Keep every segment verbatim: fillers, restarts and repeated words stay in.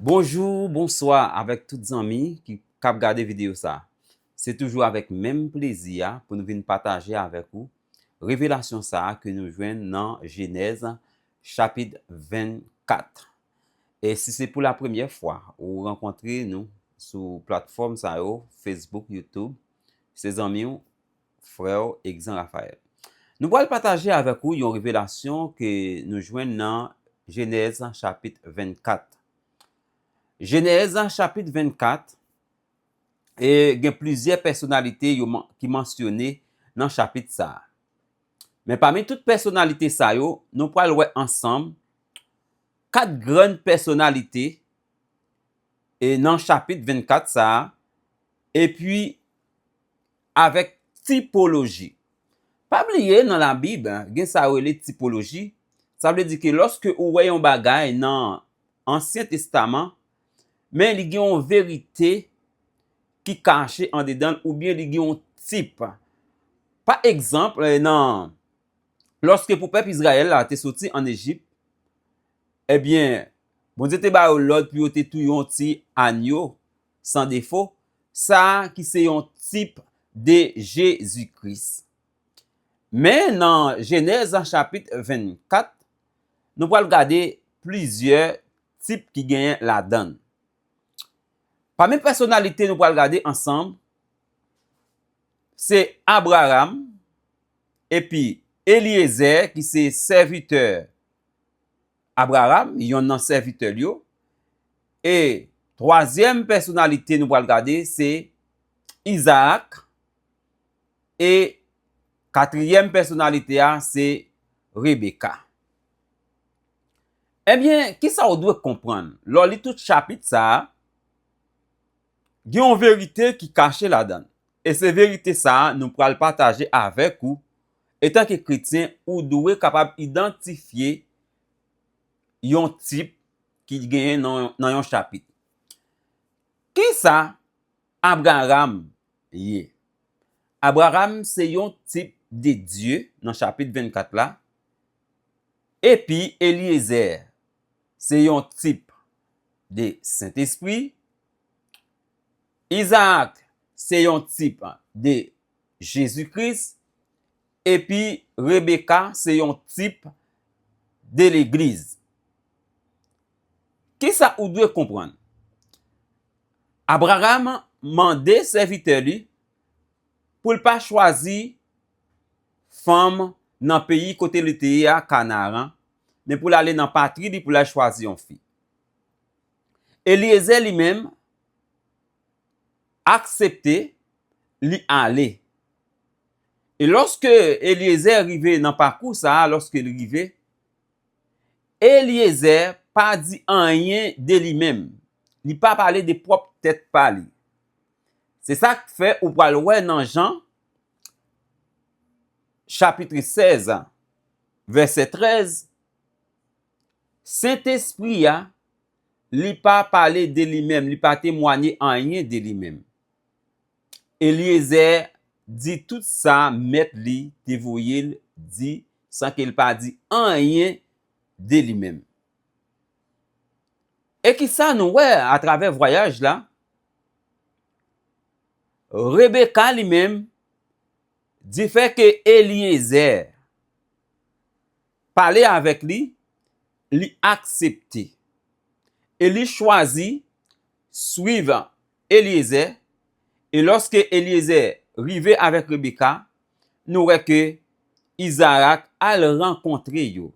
Bonjou, bonswa avèk tout zanmi ki k ap gade videyo sa. Se toujou avèk menm plezi a pou nou vin pataje avèk ou revelasyon sa a ke nou jwenn nan Jenèz chapit vennkat. E si se pou la premyè fwa ou rankontre nou sou platfòm sa yo, Facebook, YouTube, se zanmi w, frè w, Egzan Rafaèl. Nou pral pataje avèk ou yon revelasyon ke nou jwenn nan Jenèz chapit vennkat. Jenèz chapit vennkat, e gen plizyè pèsonalite yo man-, ki mansyone nan chapit sa a. Men pami tout pèsonalite sa yo, nou pral wè ansanm kat grann pèsonalite e nan chapit vennkat sa a, epi avèk tipoloji. Pa bliye, nan Labib, gen sa yo rele tipoloji. Sa vle di ke lòske ou wè yon bagay nan Ansyen Testaman, men li gen yon verite ki kache andedan l, oubyen li gen yon tip. Pa egzanp, eh, nan, lòske pou pèp Izrayèl la te soti ann Ejip, ebyen, Bondye te ba yo lòd pou yo te touye yon ti anyo san defo, sa a ki se yon tip de Jezi Kris. Men nan Jenèz chapit vennkat, nou pral gade plizyè tip ki genyen ladan l. Pami pèsonalite nou pral gade ansanm, se Abraram epi Elyezè, ki se sèvitè Abraram, yonn nan sèvitè l yo. E twazyèm pèsonalite nou pral gade, se Izarak. E katriyèm pèsonalite a, se Rebeka. Ebyen, kisa w dwe konprann lè w li tout chapit sa a? Gen yon verite ki kache ladan l. E se verite sa a nou pral pataje avèk ou. Etanke kretyen, ou dwe kapab idantifye yon tip ki genyen nan, nan yon chapit. Kisa Abraram ye? Abraram se yon tip de Dye nan chapit vennkat la. Epi Elyezè se yon tip de Sentespri. Izarak se yon tip de Jezi Kris. Epi Rebeka se yon tip de legliz. Kisa ou dwe konprann? Abraram mande sèvitè li pou l pa chwazi fanm nan peyi kote li te ye a, Kanaran, men pou l ale nan patri li, pou l al chwazi yon fi. Elyezè li menm aksepte, li ale. E lòske Elyezè rive nan pakou sa a, lòske li rive, Elyezè pa di anyen de li menm. Li pa pale de pwòp tèt pa li. Se sa k fè ou pral wè nan Jan, chapit sèz, vèsè trèz, Sentespri a, li pa pale de li menm, li pa temwanye anyen de li menm. Elyezè di tout sa mèt li te voye l di, san ke l pa di anyen de li menm. E kisa nou wè atravè vwayaj la? Rebeka li menm, difè ke Elyezè pale avèk li, li aksepte. E li chwazi swiv Elyezè. E lòske Elyezè rive avèk Rebeka, nou wè ke Izarak al rankontre yo.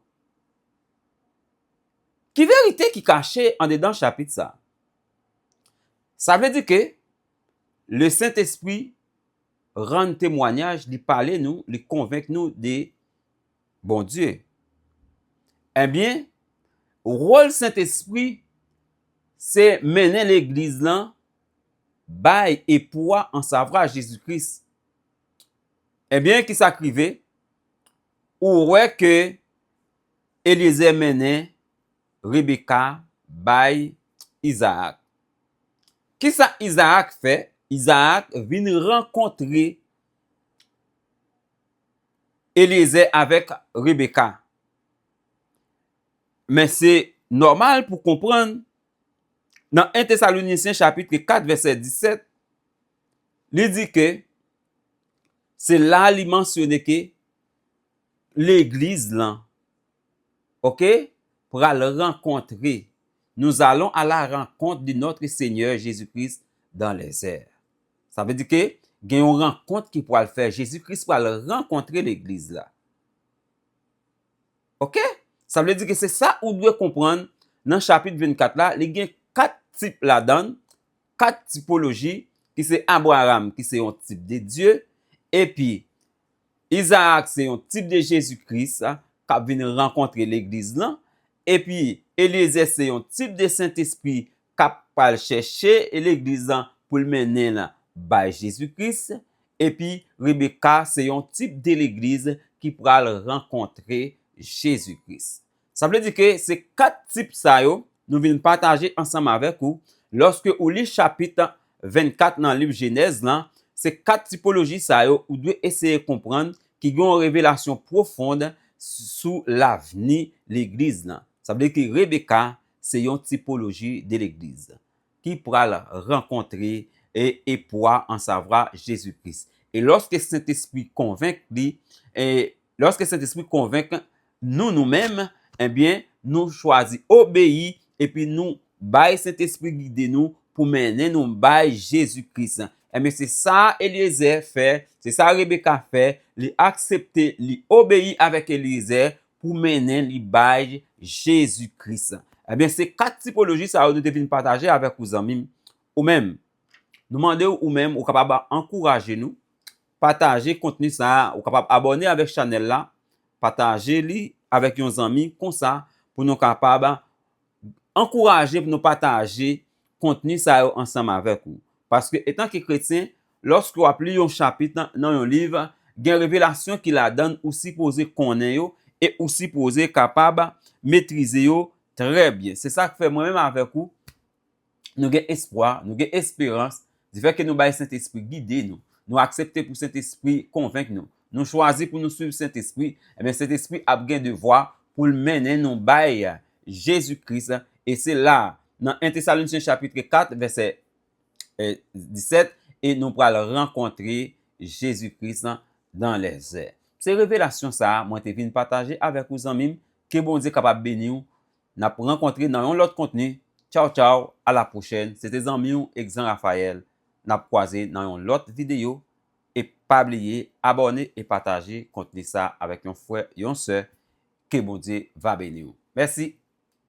Ki verite ki kache andedan chapit sa? Sa vle di ke le Sentespri rann temwanyaj, li pale nou, li konvenk nou de Bondye. Ebyen, wòl Sentespri se mennen legliz lan bay epou a, ansavwa Jezi Kris. Ebyen, kisa k rive? Ou wè ke Elyezè mennen Rebeka bay Izarak. Kisa Izarak fè? Izarak vin rankontre Elyezè avèk Rebeka. Men se nòmal pou konprann Nan en Tesalonisyen chapit kat vèsè disèt, li di ke se la li mansyone ke legliz lan, oke, pral rankontre. Nous allons à la rencontre de notre Seigneur Jésus-Christ dans les airs. Sa vle di ke gen yon rankont ki pral fè. Jezi Kris pral rankontre legliz la. Oke? Sa vle di ke se sa ou dwe konprann nan chapit vennkat la, li gen kat tip ladan l, kat tipoloji, ki se Abraram, ki se yon tip de Dye, epi Izarak se yon tip de Jezi Kris, a, k ap vin rankontre legliz lan, epi Elyezè se yon tip de Sentespri k ap pral chèche legliz lan pou l mennen l bay Jezi Kris, epi Rebeka se yon tip de legliz ki pral rankontre Jezi Kris. Sa vle di ke se kat tip sa yo nou vin pataje ansanm avèk ou lòske ou li chapit vennkat nan liv Jenèz lan. Se kat tipoloji sa yo ou dwe eseye konprann ki gen yon revelasyon pwofond sou lavni legliz lan. Sa vle di ke Rebeka se yon tipoloji de legliz ki pral rankontre e, epou a, ansavwa Jezi Kris. E lòske Sentespri konvenk li, e lòske Sentespri konvenk nou, nou menm, ebyen, nou chwazi obeyi epi nou bay Sentespri gide nou pou mennen nou bay Jezi Kris. Ebyen, se sa Elyezè fè, se sa Rebeka fè, li aksepte, li obeyi avèk Elyezè pou mennen li bay Jezi Kris. Ebyen, se kat tipoloji sa yo nou te vin pataje avèk ou, zanmi m. Ou menm, nou mande w, ou menm, ou kapab ankouraje nou, pataje kontni sa a, ou kapab abòne avèk chanèl la, pataje li avèk yon zanmi, konsa, pou nou kapab ankouraje, pou nou pataje kontni sa yo ansanm avèk ou. Paske, etanke kretyen, lòske w ap li yon chapit nan, nan yon liv, gen revelasyon ki ladan l ou sipoze konnen yo e ou sipoze kapab metrize yo trè byen. Se sa k fè mwen menm avèk ou, nou gen espwa, nou gen esperans, difèt ke nou bay Sentespri gide nou, nou aksepte pou Sentespri konvenk nou, nou chwazi pou nou swiv Sentespri, ebyen, Sentespri ap gen devwa pou l mennen nou bay Jezi Kris. E se la, nan en Tesalonisyen chapit kat, vèsè, eh, disèt, e nou pral rankontre Jezi Kris dans les airs. Se revelasyon sa a mwen te vin pataje avèk ou, zanmi m. Ke Bondye kapab beni w. N ap rankontre nan yon lòt kontni. Tchaw, tchaw, a la pwochèn. Se te zanmi w, Exan Raphaël. N ap kwaze nan yon lòt videyo. E pa bliye abòne e pataje kontni sa avèk yon frè, yon sè. Ke Bondye va beni w. Mèsi.